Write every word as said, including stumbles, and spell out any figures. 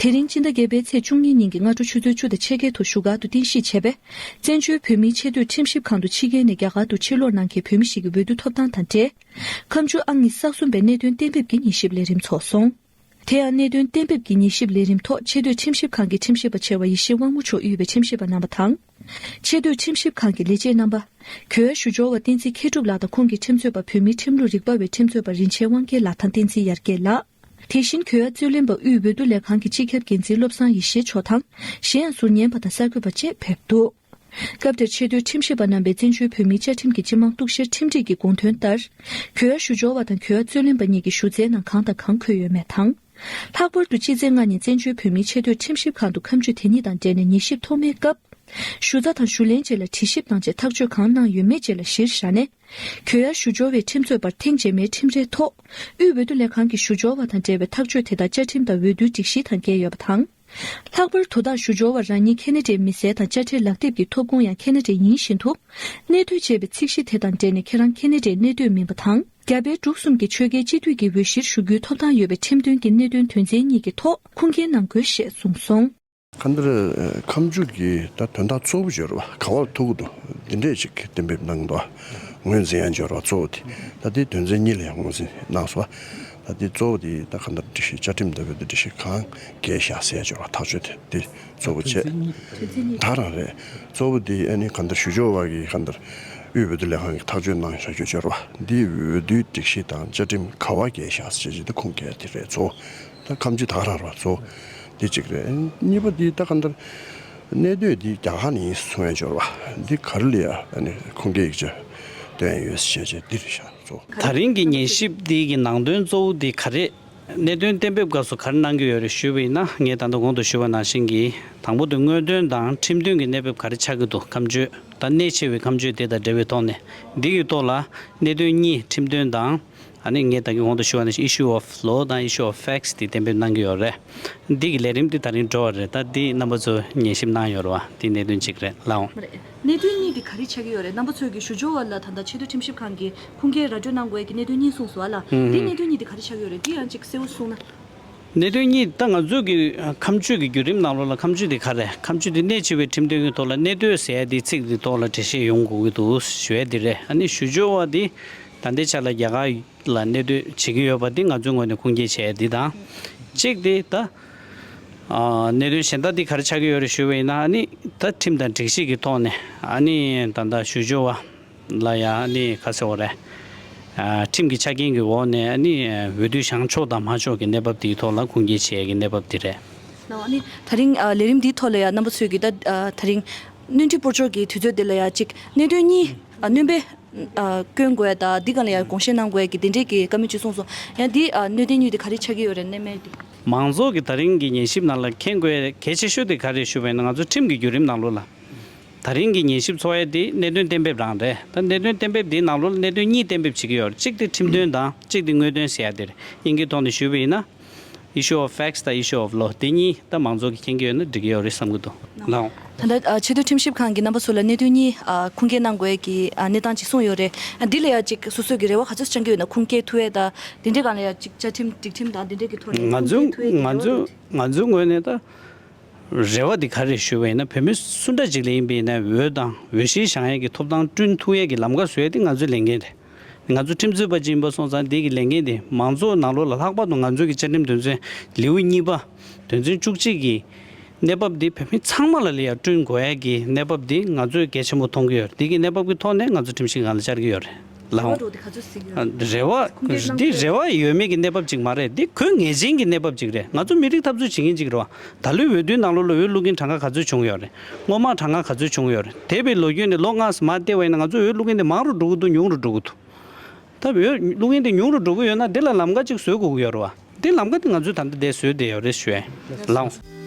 དེ་རིང་སྤྱི་ཟླ་བརྒྱད་པའི་ཚེས་བཅུ་གཉིས་ཉིན་གྱི་སྔ་དྲོ་ཆུ་ཚོད་བཅུ་དང་ཕྱེད་ཀའི་ཐོག་བཞུགས་སྒར་དུ་རྟེན་གཞི་བྱས་པའི་བཙན་བྱོལ་བོད་མིའི་ཆེས་མཐོའི་ཁྲིམས་ཞིབ་ཁང་དུ་ཕྱི་རྒྱལ་ནས་རྒྱ་གར་དུ་ཕྱིར་ལོག་གནང་མཁན་བོད་མི་ཞིག་གི་འོས་བསྡུ་ཐོབ་ཐང་དང་འབྲེལ། ཁ་མཆུ་ཨང་གཉིས་གསུམ་པའི་གནད་དོན་གཏན་འབེབས་ཀྱི་ཉན་ཞིབ་ལས་རིམ་ཚོགས་སོང་། དེ་ཡང་གནད་དོན་གཏན་འབེབས་ཀྱི་ཉན་ཞིབ་ལས་རིམ་ཐོག་ཆེས་མཐོའི་ཁྲིམས་ཞིབ་ཁང་གི་ཁྲིམས་ཞིབ་པ་ཆེ་བ་ཡེ་ཤེས་དབང་མོ་མཆོག་དབུས་པའི་ཁྲིམས་ཞིབ་པ་རྣམ་པ་དང་། ཆེས་མཐོའི་ཁྲིམས་ཞིབ་ཁང་གི་ལས་བྱེད་རྣམ་པ། གྱོད་ཡ་ཞུ་སྦྱོར་བ་བསྟན་འཛིན་མཁས་གྲུབ་ལགས་དང་ཁོང་གི་ཁྲིམས་རྩོད་པ་བོད་མིའི་ཁྲིམས་ལུགས་རིག་པ་བའི་ཁྲིམས་རྩོད་པ་རིན་ཆེན་དབང་རྒྱལ་ལགས་དང་བསྟན་འཛིན་ཡར་རྒྱས་ལགས། དེ་བཞིན་གྱོད་ཡ་རྩོད་ལེན་པ་དབུས་འོས་བསྡུ་ལས་ཁང་གི་སྤྱི་ཁྱབ་འགན་འཛིན་བློ་བཟང་ཡེ་ཤེས་མཆོག་དང་གཞན་ཡང་ཟུར་ཉན་པ་དང་གསར་འགོད་པ་བཅས་ཕེབས་འདུག་སྐབས་དེར་ཆེས་མཐོའི་ཁྲིམས་ཞིབ་པ་རྣམ་པས་བཙན་བྱོལ་བོད་མིའི་བཅའ་ཁྲིམས་ཀྱི་སྤྱི་དམངས་གཏུག་བཤེར་ཁྲིམས་སྒྲིག་གི་དགོངས་དོན་ལྟར། གྱོད་ཡ་ཞུ་སྦྱོར་བ་དང་གྱོད་ཡ་རྩོད་ལེན་པ་གཉིས་ཀྱི་ཞུ་ཚན་ནང་གང་དང་གང་འཁོད་ཡོད་མེད་དང་། ལྷག་པར་དུ་སྤྱི་ཚེས་ལྔ་ཉིན་བཙན་བྱོལ་བོད་མིའི་ཆེས་མཐོའི་ཁྲིམས་ཞིབ་ཁང་དུ་ཁ་མཆུ་དེ་གཉིས་དང་འབྲེལ་ནས་ཉན་ཞིབ་ཐོག་མའི་སྐབས། ཞུ་རྩ་དང་ཞུ་ལན་བཅས་ལ་དྲི་ཞིབ་དང་བཅས་ཐག་གཅོད་གང་གནང་ཡོད་མེད་བཅས་ལ་གཞིར་བཞག་ནས། གྱོད་ཡ་ཞུ་སྦྱོར་བའི་ཁྲིམས་རྩོད་པར་ཐེངས་རྗེས་མའི་ཁྲིམས་རའི་ཐོག་དབུས་འོས་བསྡུ་ལས་ཁང་གི་ཞུ་སྦྱོར་བ་དང་འབྲེལ་བའི་ཐག་གཅོད་དེ་དག་བཅའ་ཁྲིམས་དང་འོས་བསྡུའི་སྒྲིག་གཞི་དང་འགལ་ཡོད་པ་དང་། ལྷག་པར་དོ་བདག་ཞུ་སྦྱོར་བ་རང་ཉིད་ཁེ་ན་ཌའི་མི་སེར་དང་དཔྱ་ཁྲལ་ལག་དེབ་ཀྱི་ཐོབ་ཁུངས་ཡང་ཁེ་ན་ཌ་ཡིན་བཞིན་དུ། གནས་སྡོད་ཅེས་པའི་ཚིག་གཞི་དེ་དང་འབྲེལ་ནས་ཁྱེད་རང་ཁེ་ན་ཌའི་གནས་སྡོད་མིན་པ་དང་། རྒྱ་བལ་འབྲུག་གསུམ་གྱི་ཆོལ་ཁའི་སྤྱི་འཐུས་ཀྱི་འོས་གཞིར་ཞུགས་རྒྱུའི་ཐོབ་ཐང་ཡོད་པའི་ཁྲིམས་དོན་གྱི་གནད་དོན་དོན་ཚན་གཉིས་ཀྱི་ཐོག་ཁུངས་སྐྱེལ་གནང་དགོས་ཞེས་གསུངས་སོང་། གང་ལྟར་ཁ་མཆུ་གི་ད་དོན་དག་གཙོ་བོ་སྦྱོར་བ་ག་བར་ཐུག་གི་འདུག་འདི་འདྲས་ཅིག་གཏན་འབེབས་གནང་འདུག་ངོས་འཛིན་ཡང་སྦྱོར་བ་གཙོ་བོ་དེ་ད་དེ་དོན་ཚན་གཉིས་ལ་ཡང་ངོས་འཛིན་གནང་སོང་། ད་དེ་གཙོ་བོ་དེ་ད་གང་ལྟར་སྒྲིག་གཞི་བཅའ་ཁྲིམས་ལྟ་བུའི་སྒྲིག་གཞི་གང་འགལ་བཞག་ཟེར་ཡ་སྦྱོར་བ་ཐག་གཅོད་དེ་དེ་གཙོ་བོ་བྱས། ད་རང་རེད། གཙོ་བོ་དེ་ཨ་ནི་གང་ལྟར་ཞུ་སྦྱོར་བ་གི་གང་ལྟར་དབུས་འོས་བསྡུ་ལས་ཁང་གི་ཐག་གཅོད་གནང་བཞག་རྒྱུ་སྦྱོར་བ་འདི་འོས་བསྡུའི་སྒྲིག་གཞི་དང་བཅའ་ཁྲིམས་ག་བ་འགལ་བཞག་ཟེར་བྱས་དེ་ཁུངས་སྐྱེལ་དེ་རེད་གཙོ་བོ། ད་ཁ་མཆུ་ད་ག་རང་རེད་བ་གཙོ་བོ། འདི་གཅིག་རེད། གཉིས་པ་འདི་ད་གང་ལྟར་གནས་སྡོད་འདི་རྒྱ་གར་ནས་ཡིན་གསུང་ཡ་སྦྱོར་བ་འདི་ག་རེ་ལ་ཡ་ཨ་ནི་ཁུངས་སྐྱེལ་ཡིག་ཆ་སྟོན་ཡ་ཡོད་ཟེར་བྱས་འདི་རེད་ཤག་གཙོ་བོ། ད་རིང་གི་ཉན་ཞིབ་འདི་གི་ནང་དོན་གཙོ་བོ་འདི་ག་རེད། གནད་དོན་གཏན་འབེབས་སྐབས་སུ་ག་རེ་གནང་གི་ཡོད་རེད་ཞུས་པ་ཡིན་ན། ངས་ད་ལྟ་གོང་དུ་ཞུས་པ་ནང་བཞིན་གྱི་དང་པོ་དེ་དངོས་དོན་དང་ཁྲིམས་དོན་གྱི་གནས་བབ་ག་རེ་ཆགས་ཀྱི་འདུག་ཁ་མཆུ་ད་གནད་ཆེ་བའི་ཁ་མཆུ་དེ་དང་འབྲེལ་བའི་ཐོག་ནས་འདི་གི་ཐོག་ལ་གནད་དོན་གཉིས་ཁྲིམས་དོན་དང་། ཨ་ནི་ངས་ད་གིན་གོང་དུ་ཞུས་པ་ནང་བཞིན་issue of law དང་issue of facts དེ་གཏན་འབེབས་གནང་གི་ཡོད་རེད། འདི་གི་ལས་རིམ་འདི་ད་རིང་འགྲོ་བ་རེད། ད་འདི་རྣམ་པ་ཚོ་ཉན་ཞིབ་གནང་ཡོད་རེད་བ། འདི་གནད་དོན་གཅིག་རེད་ལགས་འོང་། མ་རེད། གནད་དོན་གཉིས་འདི་ག་རེ་ཆགས་ཀྱི་ཡོད་རེད། རྣམ་པ་ཚོས་ཀྱི་ཞུ་སྦྱོར་བ་ལ་ད་ལྟ་ཆེས་མཐོའི་ཁྲིམས་ཞིབ་ཁང་གི་ཁུངས་སྐྱེལ་ར་སྤྲོད་གནང་དགོས་ཀྱི་གནད་དོན་གཉིས་གསུངས་སོང་བ་ལ། ཧུམ་འདི་ཧུམ། གནད་དོན་གཉིས་འདི་ག་རེ་ཆགས་ཀྱི་ཡོད་རེད། འདི་ཡང་གཅིག་གསལ་བོ་གསུངས་ན། གནད་དོན་གཉིས་ད་ང་ཚོས་ཀྱི་ཁ་མཆུ་གི་བརྒྱུད་རིམ་ནང་ལོགས་ལ་ཁ་མཆུ་འདི་ག་རེ་ཁ་མཆུ་འདི་གནད་ཆེ་བའི་ཁྲིམས་དོན་གྱི་ཐོག་ལ་གནད་དོན་ཟེར་ཡ་འདི་ཚིག་འདི་ཐོག་ལ་འགྲེལ་བཤད་ཡོང་དགོས་ཀྱི་འདུག་ཞུ་ཡ་འདི་རེད། ཨ་ནི་ཞུ་སྦྱོར་བ་འདི་ད་ལྟའི་ཆ་ལ་རྒྱ་གར་ལ་གནས་སྡོད་བྱེད་ཀྱི་ཡོད་པ་འདི་ང་ཚོའི་ངོས་ནས་ཁུངས་སྐྱེལ་བྱས་འདི་དང་། གཅིག་དེ་ད་ཨ་གནད་དོན་གཞན་དག་འདི་ག་རེ་ཆགས་ཀྱི་ཡོད་རེད་ཞུས་པ་ཡིན་ན། ཨ་ནི་ད་ཁྲིམས་དང་སྒྲིག་གཞི་གི་ཐོག་ནས་ཨ་ནི་ད་ལྟ་ཞུ་སྦྱོར་བ་ལ་ཡང་ཨ་ནི་ག་ཟེར་བ་རེད། ཨ་ཁྲིམས་ཀྱི་ཆ་རྐྱེན་གྱི་འོག་ནས་ཨ་ནི་འོས་བསྡུ་བཞེངས་ཆོག་དང་མ་ཆོག་གི་གནས་བབ་འདིའི་ཐོག་ལ་ཁུངས་སྐྱེལ་བྱེད་ཡས་ཀྱི་གནས་བབ་འདི་རེད། ལགས་འོང་། ཨ་ནི་ད་རིང་ཨ་ལས་རིམ་འདིའི་ཐོག་ལ་ཡང་རྣམ་པ་ཚོས་ཀྱིས་ད་ཨ་ད་རིང་སྣོན་འཕྲི་སྤོར་སྦྱོར་གྱི་དུས་ཚོད་འདི་ལ་ཡང་གཅིག་གནད་དོན་གཉིས་ཨ་སྣོན་པ་ཨ་བསྐྱོན་དགོས་ཡ་དང་འདི་སྒང་ལ་ཡང་དགོངས་བཞེས་གནང་དགོས་ཡ་གི་དེ་འདྲས་ཀྱི་བཀའ་མོལ་ཅིག་གསུངས་སོང་། ཡང་འདི་ཨ་གནད་དོན་གཉིས་དེ་ག་རེ་ཆགས་ཀྱི་ཡོད་རེད། གནད་མེད་དེ། མང་ཚོགས་ཀྱི་ད་རིང་གི་ཉན་ཞིབ་ནང་ལ་མཁྱེན་དགོས་ཡ་གལ་ཆེ་ཤོས་དེ་ག་རེ་ཞུས་པ་ཡིན་ན། ང་ཚོ་ཁྲིམས་ཀྱི་བརྒྱུད་རིམ་ནང་ལོགས་ལ་ད་རིང་གི་ཉན་ཞིབ་ཚོགས་ཡ་དེ་གནད་དོན་གཏན་འབེབས་རང་རེད། ད་གནད་དོན་གཏན་འབེབས་དེའི་ནང་ལོགས་ལ་གནད་དོན་གཉིས་གཏན་འབེབས་བྱེད་ཀྱི་ཡོད་རེད། གཅིག་དེ་ཁྲིམས་དོན་དང་གཅིག་དེ་དངོས་དོན་ཟེར་ཡ་དེ་རེད། དབྱིན་ཇིའི་ཐོག་ནས་ཞུས་པ་ཡིན་ན། Issue of facts དང་issue of law དེ་གཉིས་ད་མང་ཚོགས་ཀྱིས་མཁྱེན་གྱི་ཡོད་ན་འགྲིག་གི་ཡོད་རེད་བསམ་གྱི་འདུག་ལགས་འོང་། ད་ལྟ་ཨ་ཆེས་མཐོའི་ཁྲིམས་ཞིབ་ཁང་གི་རྣམ་པ་ཚོ་ལ་གནད་དོན་གཉིས་ཨ་ཁུངས་སྐྱེལ་གནང་དགོས་ཀྱི་ཨ་གནས་སྟངས་ཅིག་གསུངས་ཡོད་རེད། ཨ་འདི་ལ་ཡང་ཅིག་སོ་སོ་གི་རེ་བ་ག་ཚོད་བཅང་གི་ཡོད་ན། ཁུངས་སྐྱེལ་ཐུབ་ཡས་དང་དེ་འདྲའི་སྒང་ལ་ཡང་ཅིག་བཅའ་ཁྲིམས་སྒྲིག་ཁྲིམས་དང་དེ་འདྲའི་གི་ཐོག་ནས་ང་ཁུངས་ཚོའི་སྐྱེལ་ཐུབ་ཡས་ཀྱི་ང་རེ་བ་ཚོའི་འདུག་ང་ཚོའི་ངོས་ནས་ད་རེ་བ་འདི་ག་རེ་ཞུས་པ་ཡིན་ན། བོད་མི་སུ་འདྲ་ཅིག་ལ་ཡིན་པ་ཡིན་ན་འོས་དང་འོས་གཞི་བཞེངས་ཡས་ཀྱི་ཐོབ་ཐང་བསྐྲུན་ཐུབ་ཡས་ཀྱི་ལམ་ཁ་བཟོ་ཡས་དེ་ང་ཚོའི་ལས་འགན་རེད། ང་ཚོ་ཁྲིམས་རྩོད་པ་ཅིག་ཡིན་པ་སོང་ཙང་། འདི་གི་ལས་འགན་དེ་མང་ཚོགས་ནང་ལོགས་ལ་ལྷག་པར་དུ་ང་ཚོ་གི་བཅའ་ཁྲིམས་དོན་ཚན་ལེའུ་གཉིས་པ་དོན་ཚན་བཅུ་གཅིག་གི་གནས་བབ་འདི་བོད་མི་ཚང་མ་ལ་ལ་ཡ་བསྐྲུན་དགོས་ཡ་གི་གནས་བབ་འདི་ང་ཚོས་གལ་ཆེན་པོ་མཐོང་གི་ཡོད་རེད། འདི་གི་གནས་བབ་ཀྱི་ཐོག་ནས་ང་ཚོ་ཁྲིམས་ཞིབ་ཁང་ལ་བཅར་གྱི་ཡོད་རེད་ལགས་འོང་། རེ་བ་འདི་ག་ཚོད་ཟིན་གྱི་ཡོད་རེད། རེ་བ་ཁུངས་སྐྱེལ་གནང་འདི་དགོས་རེད། རེ་བ་ཡོད་མེད་ཀྱི་གནས་བབ་ཅིག་མ་རེད། འདི་དོན་ངེས་ཅན་གྱི་གནས་བབ་ཅིག་རེད། ང་ཚོ་མི་རིགས་འཐབ་རྩོད་བྱེད་མཁན་ཅིག་རེད་བ། ད་ལོའི་འོས་བསྡུའི་ནང་ལོགས་ལ་འོས་བླུག་མཁན་གྲངས་ཀ་ག་ཚོད་བྱུང་ཡོད་རེད། སྔོན་མ་གྲངས་ཀ་ག་ཚོད་བྱུང་ཡོད་རེད། འདས་པའི་ལོ་རྒྱུས་ནས་ལོ་ལྔ་ཙམ་མར་བལྟས་པ་ཡིན་ན་ང་ཚོ་འོས་བླུག་མཁན་དེ་མང་རུ་འགྲོ་གི་འདུག་ཉུང་རུ་འགྲོ་གི་འདུག་ད་འོས་བླུག་མཁན་དེ་ཉུང་རུ་འགྲོ་གི་ཡོད་ན་དེ་ལ་ལམ་ཁ་ཅིག་བཟོ་དགོས་ཀྱི་ཡོད་རེད་བ། དེ་ལམ་ཁ་དེ་ང་ཚོས་ད་ལྟ་དེ་བཟོས་བསྡད་ཡོད་རེད་ཞུ་ཡ་ཡིན་ལགས་འོང་།